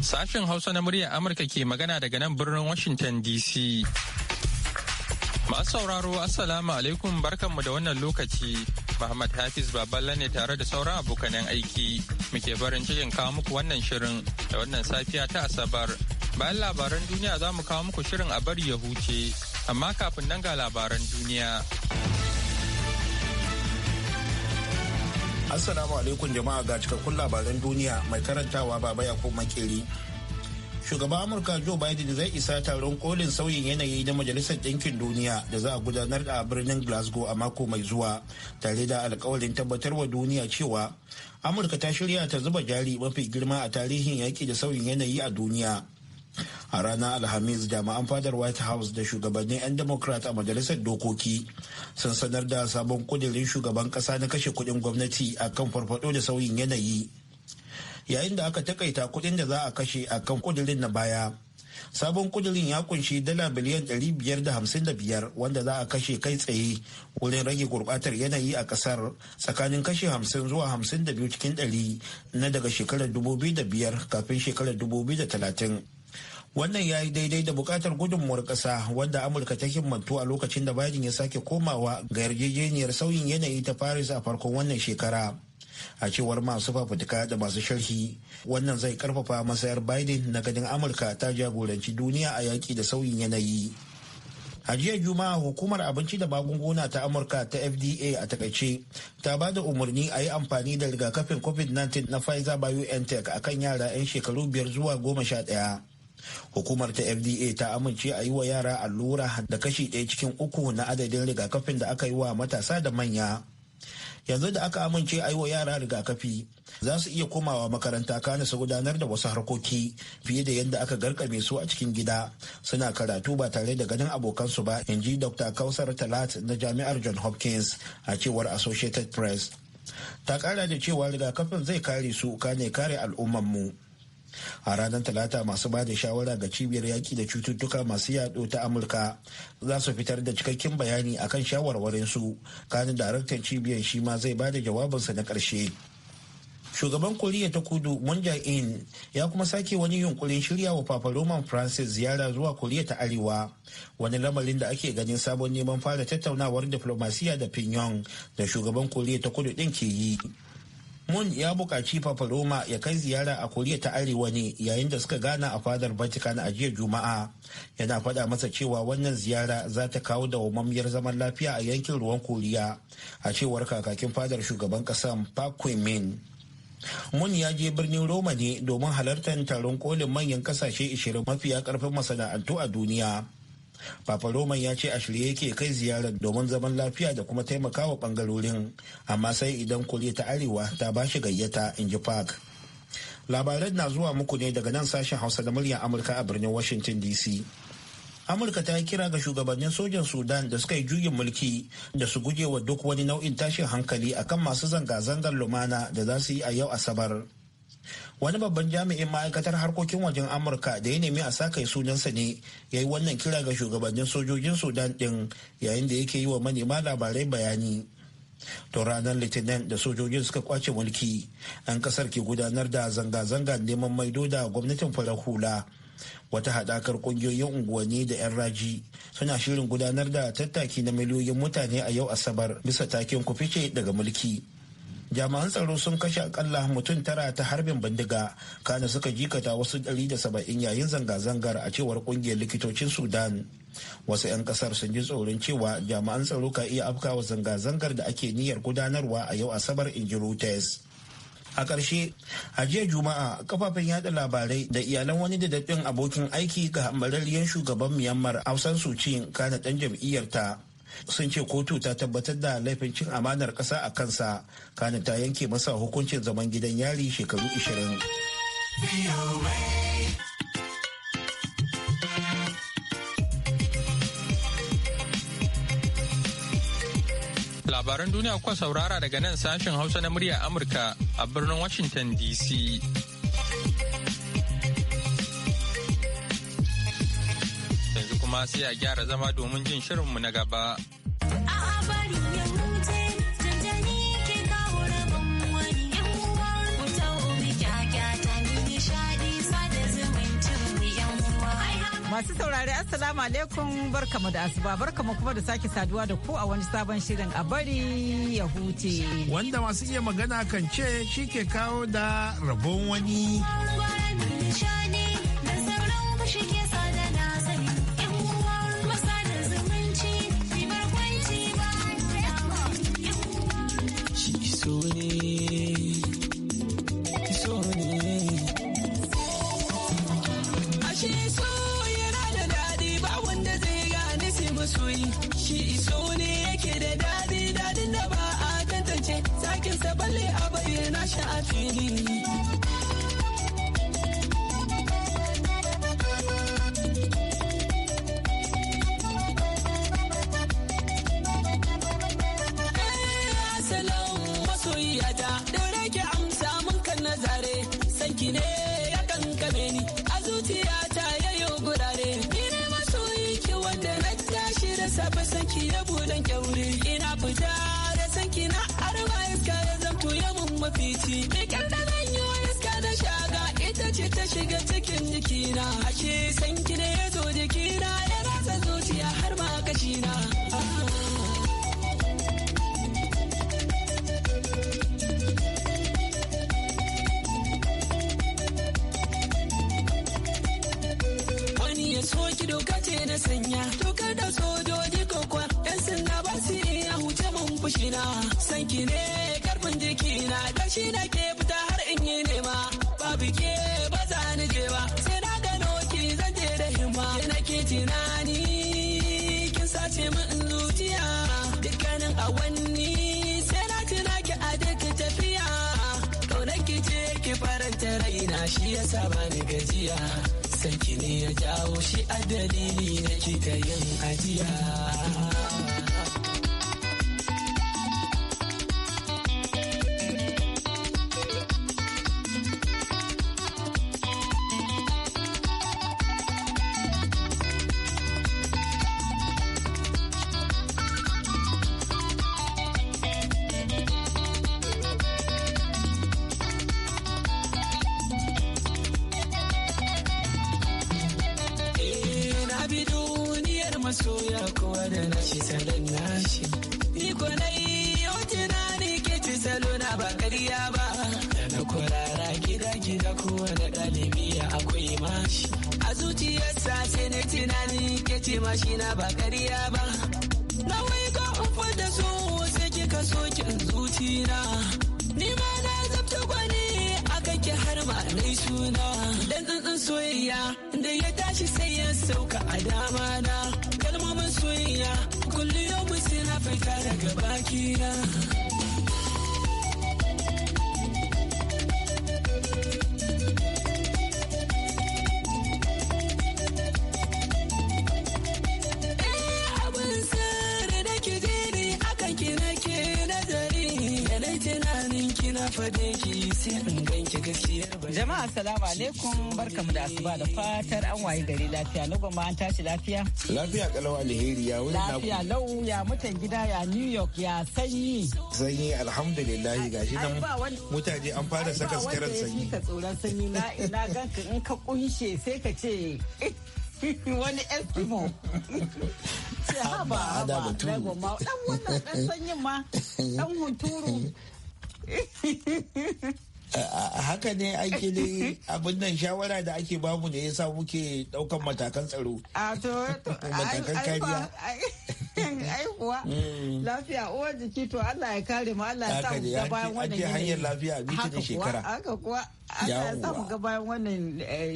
Sashen Hausa na muryar Amurka ke magana daga nan birnin Washington DC. Masu sauraro, Assalamu alaikum, barkanmu da wannan lokaci. Muhammad Hafiz Baballa ne tare da sauran abokanan aiki. Muke farin cikin kawo muku wannan shirin da wannan safiya ta Asabar. Bayan labaran duniya, za mu kawo muku shirin A Bari Ya Huce, amma kafin nan ga labaran duniya. Assalamu alaikum jama'a, ga cikakkun labaran duniya, mai karantawa Baba Yakub Makeri. Shugaban Amurka Joe Biden zai isa taron kolin sauyin yanayi na Majalisar Ɗinkin Duniya da za a gudanar a birnin Glasgow a mako mai zuwa, tare da alkawarin tabbatarwa duniya cewa Amurka ta shirya ta zuba jari mafi girma a tarihin yaƙi da sauyin yanayi a duniya. A ranar Alhamis, jami'an fadar White House da shugabannin 'yan Democrat a Majalisar Dokoki sun sanar da sabon kudirin shugaban kasa na kashe kudin gwamnati a kan farfado da sauyin yanayi. Yayin da aka takaita kudin da za a kashe a kan kudirin na baya, sabon kudirin ya kunshi dala biliyan 555 wanda za a kashe kai tsaye wurin rage gurbatar yanayi a kasar tsakanin kashe 50 zuwa 52 cikin 100 na daga shekarar 2005 kafin shekarar 2030. Wannan ya yi daidai da bukatar gudunmuwar kasa wanda Amurka ta himmantu a lokacin da Biden ya sake komawa ga yarjejeniyar sauyin yanayi ta Paris a farkon wannan shekara. A cewar masu fafutuka da masu sharhi, wannan zai karfafa masayar Biden na ganin Amurka ta jagoranci duniya a yaki da sauyin yanayi. A jiya Juma'a, Hukumar Abinci da Magunguna ta Amurka ta FDA a takaice ta ba da umarni a yi amfani da rigakafin COVID-19 na Pfizer BioNTech akan yara 'yan shekaru 5 zuwa 11. Hukumar ta FDA ta amince a yi wa yara allura da kashi 1 cikin 3 na adadin rigakafin da aka yi wa matasa da manya. Yanzu da aka amince a yi wa yara rigakafi, za su iya komawa makaranta kana su gudanar da wasu harkoki fiye da yadda aka garkame su a cikin gida suna karatu ba tare da ganin abokansu ba, in ji Dr. Kausar Talat na Jami'ar John Hopkins, a cewar Associated Press. Ta kara da cewa rigakafin zai kare su kane kare al'ummanmu. A ranar Talata, masu ba da shawara ga Cibiyar Yaki da Cututtuka Masu Yaɗo ta Amurka za su fitar da cikakken bayani akan shawarwarin su, kanin daraktan cibiyar shi ma zai ba da jawabinsa na ƙarshe. Shugaban Koriya ta Kudu Moon In ya kuma sake wani yunkurin shirya wa Papa Roman Francis ziyara zuwa Koriya ta Arewa, wani lamarin da ake ganin sabon neman fara tattaunawar diplomasiya da Pyongyang da shugaban Koriya ta Kudu din ke yi. Moon ya buƙaci Papa Roma ya kai ziyara a Koriya ta Arewa ne yayin da suka gana a fadar Vatican a jiya Juma'a, yana faɗa masa cewa wannan ziyara za ta kawo dawwammamiyar zaman lafiya a yankin ruwan Koriya, a cewar kakakin fadar shugaban ƙasar Park Min. Moon ya je birnin Roma ne domin halartar taron kolin manyan kasashe 20 mafiya karfin masana'antu a duniya. Papa Roman ya ce a shirye yake kai ziyarar domin zaman lafiya da kuma taimakawa bangarorin, amma sai idan Koriya ta Arewa ta ba shi gayyata, in ji Park. Labaran na zuwa muku ne daga nan Sashen Hausa da Muryar Amurka a birnin Washington DC. Amurka ta yi kira ga shugabannin sojan Sudan da suka yi juyin mulki da su guje wa duk wani nau'in tashin hankali akan masu zanga-zangar lumana da za su yi a yau Asabar. Wani babban jami'in ma'aikatar harkokin wajen Amurka da ya nemi a sa kai sunansa ne ya yi wannan kira ga shugabannin sojojin Sudan din yayin da yake yi wa manema labarai bayani. To, ranar Litinin da sojojin suka kwace mulki, 'yan kasar ke gudanar da zanga-zanga neman maido da gwamnatin farar hula. Wata haɗakar ƙungiyoyin unguwanni da 'yan raji suna shirin gudanar da tattaki na miliyoyin mutane a yau Asabar bisa taken "Ku fice daga mulki". Jami'an tsaro sun kashe akalla mutum 9 ta harbin bindiga, kana suka jikata wasu 170 yayin zanga-zangar, a cewar kungiyar likitocin Sudan. Wasu 'yan kasar sun ji tsoron cewa jami'an tsaro ka iya afkawa zanga-zangar da ake niyyar gudanarwa a yau Asabar, in ji Reuters. A ƙarshe, a jiya Juma'a, kafafen yada labarai da iyalan wani da daɗin abokin aiki ga hambararriyar shugaban Myanmar Aung San Suu Kyi, kana ɗan jam'iyyarta, sun ce kotu ta tabbatar da laifin cin amanar ƙasa a kansa, kana ta yanke masa hukuncin zaman gidan yari shekaru 20. Labaran duniya kuka saurara daga nan Sashen Hausa na Murya Amurka a birnin Washington DC. Yanzu kuma sai a gyara zama domin jin shirinmu na gaba. Masu saurare, Assalamu alaikum, barkamu da asuba, barkamu kuma da sake saduwa da ku a wani sabon shirin A Bari ya Huce. Wanda masu iya magana kan ce shi ke kawo da rabon wani. So ne, so ne. Ashe so yana da daɗi, ba wanda zai gane sai masoyi. Shi so ne yake da daɗi, daɗin da ba a tantance. Zakin sa balle a bayyana shi a fili. Masoyiyata da rage amsa mun kan nazare, sanki ne ya kankame ni a zuciyata yayo gurare. Ni ne masoyi ki wanda na tashi da safe, sanki ya budan kyaure. Ina fita da sanki na arba, iska ya zamto ya mun mafici. Nikar da zan yi iska da shaga, ita ce ta shiga cikin jikina. Ashe sanki ne ya zo jikina, ya ratsa zuciya har ma kashina. Wani ya soki doka ce na sanya dokar da sojoji kokwa yan sanda ba su iya huce mun fushina. Sanki ne karfin jikina, da shi na ke fita har in yi nema. Babu ke ba za ni je ba, sai na gano ki zan je da himma. Ke nake tunani, kin sace min zuciya dukkanin awanni, sai na tuna ki a duk tafiya. Kaunar ki ce ki faranta raina, shi yasa ba ni gajiya. Sanki ne ya jawo shi a dalili na ki ta yin ajiya. Na bi duniyar masoya, kowa da nashi salon nashi. Ni ko na yi yau tunani ke ci salo na ba karya ba. Da na kwarara gida gida, kowane ɗalibi ya akwai mashi. A zuciyarsa sai na tunani ke ce mashi na ba karya ba. Na wai ga in da so sai kika so kin zuciya. Ni ma na zabta gwani akan ki har ma nai suna. Dan tsantsan soyayya da ya tashi sai ya sauka a dama na. Kalmomin soyayya kullu yau suna fita daga bakina. Abin sirri da ke jini akan ki nake nazari, da na tunanin kina fade ki sai in ganki gaskiyar bayani. Jama'a, assalamu alaikum, barkamu da asuba, da fatar an wayi gari lafiya. Na gwamma, an tashi lafiya? Lafiya kalau, Alheri, ya wuri naku? Lafiya lau, ya mutan gida, ya New York, ya sanyi? Sanyi, alhamdulillah, gashi nan Ai, ba wani- mutane an fara Ai, saka ba sukarar wanda ya sanyi. fi ka tsoron sanyi, na na ganka in ka kunshe sai ka ce wani Eskimo. Ce haba Haba, haba batu. na gwamma, dan wannan dan sanyin ma, dan hunturu. Haka ne ake dai, abin nan shawara da ake bamu ne yasa muke daukan matakan tsaro. A to Matakan kariya. Ai kuwa lafiya uwar jiki, to Allah ya kare mu, Allah ya sa Haka mu ne, ga bayan an wannan ce hanyar yanayi. lafiya a bi ta da Haka kuwa, shekara. haka kuwa, Allah ya sa mu Yawwa. ga bayan wannan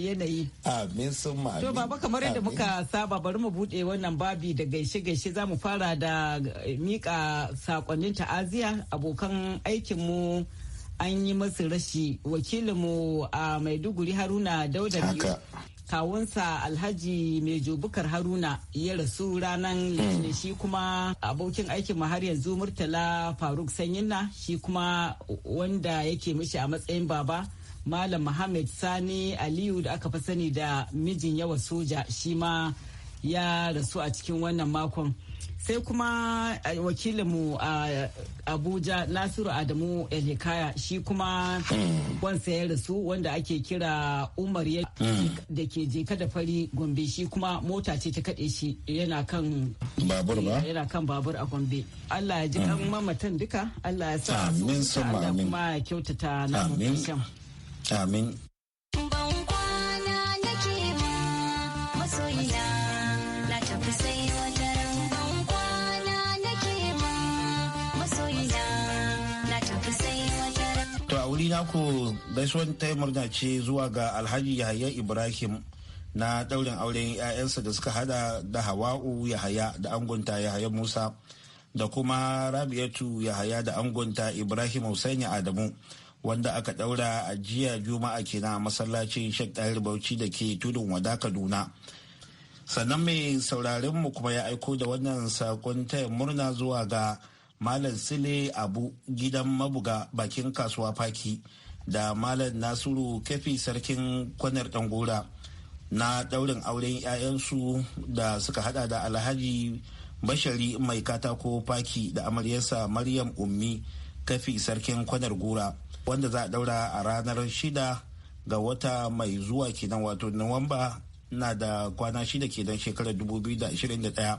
yanayi. Amin sun ma. To baba, kamar yadda muka saba, bari mu bude wannan babi da gaishe-gaishe. Za mu fara da mika sakonnin ta'aziya. Abokan aikinmu an yi masu rashi. Wakilinmu a Maiduguri, Haruna Dauda biyu, kawunsa Alhaji Mai Bukar Haruna ya rasu ranar Litinin. Shi kuma abokin aikin mu har yanzu, Murtala Faruk Sanyinna, shi kuma wanda yake mishi a matsayin baba, Malam Muhammad Sani Aliyu da aka fi sani da Mijin Yawa Soja, shi ma Ya rasu a cikin wannan makon. Sai kuma wakilinmu a Abuja, Nasiru Adamu Elhikaya, shi kuma wansa ya rasu wanda ake kira Umar da ke Jeka da Fari, Gombe. Shi kuma mota ce ta kaɗe shi yana kan babur ba? Yana kan babur a Gombe. Allah ya ji kan mamatan duka, Allah ya sa su, Allah kuma ya kyautata na. Amin. Ban kwana nake ma masoyina, na tafi sai wata ran. Ban kwana nake ma masoyina, na tafi sai wata ran. To, a wuri naku gaisuwan taya murna ce zuwa ga Alhaji Yahaya Ibrahim na daurin auren 'ya'yansa da suka hada da Hawa'u Yahaya da angonta Yahaya Musa, da kuma Rabi'atu Yahaya da angonta Ibrahim Hussaini Adamu, wanda aka daura a jiya Juma'a kenan a masallacin Sheikh Tahir Bauchi da ke Tudun Wada, Kaduna. Sannan mai sauraren mu kuma ya aiko da wannan sakon taya murna zuwa ga Malam Sile Abu Gidan Mabuga bakin kasuwa Faki da Malam Nasiru Kefi Sarkin Kwanar Dangora na daurin auren 'ya'yansu da suka hada da Alhaji Bashari Mai Katako Faki da amaryarsa Maryam Ummi Kafi Sarkin Kwanar Gora, wanda za a daura a ranar 6 ga wata mai zuwa kenan, wato Nuwamba na da kwana 6 kenan, shekarar 2021,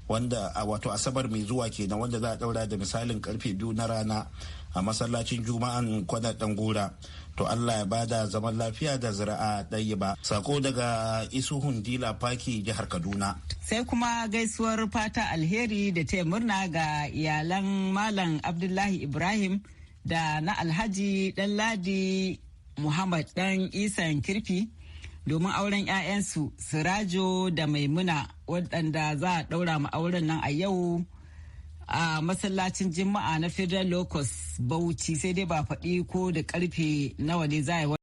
wanda a wato Asabar mai zuwa kenan, wanda za a daura da misalin karfe 2 na rana a masallacin Juma'an Kwanar Dangora. To, Allah ya bada zaman lafiya da zira'a ɗaya ba. Sako daga Isuhun Dila Faki, jihar Kaduna. Sai kuma gaisuwar fata alheri da taya murna ga iyalan Malam Abdullahi Ibrahim da na Alhaji Ɗanladi Muhammad Dan Isan Kirfi domin auren 'ya'yansu Sirajo da Maimuna, waɗanda za a ɗaura ma auren nan a yau a masallacin Juma'a na Federal Locus Bauchi. Sai dai ba faɗi ko da karfe nawa ne za a yi.